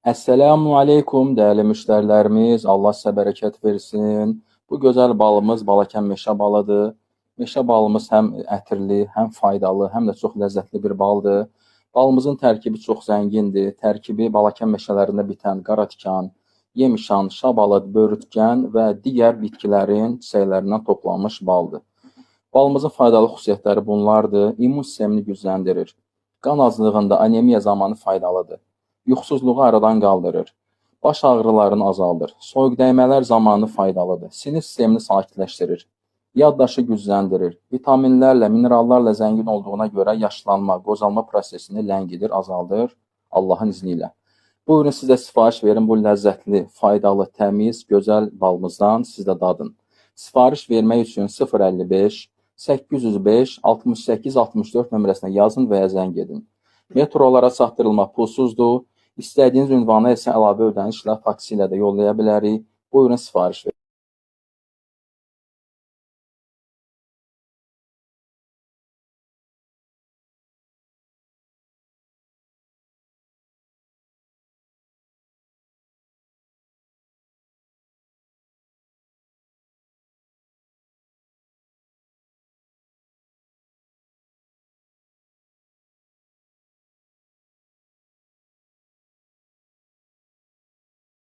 Əssəlamu aleykum dəyərli müştərilərimiz, Allah sizə bərəkət versin. Bu gözəl balımız Balakən meşə balıdır. Meşə balımız həm ətirli, həm faydalı, həm də çox ləzzətli bir baldır. Balımızın tərkibi çox zəngindir. Tərkibi Balakən meşələrində bitən qara tikan, yemişan, şabalıd, börütgən və digər bitkilərin çiçəklərindən toplanmış baldır. Balımızın faydalı xüsusiyyətləri bunlardır. İmmun sistemini gücləndirir. Qan azlığında anemiya zamanı faydalıdır. Yuxusuzluğu aradan qaldırır. Baş ağrılarını azaldır. Soyuq dəymələr zamanı faydalıdır. Sinir sistemini sakitləşdirir. Yaddaşı gücləndirir. Vitaminlərlə, minerallarla zəngin olduğuna görə yaşlanma, qocalma prosesini ləngidir, azaldır Allahın izni ilə. Buyurun siz də sifariş verin bu ləzzətli, faydalı, təmiz, gözəl balımızdan siz də dadın. Sifariş vermək üçün 055 805 68 64 nömrəsinə yazın və ya zəng edin. Metrolara çatdırılma pulsuzdur. İstədiyiniz ünvana isə əlavə ödənişlə taksi ilə də yollaya bilərik. Buyurun sifariş verin.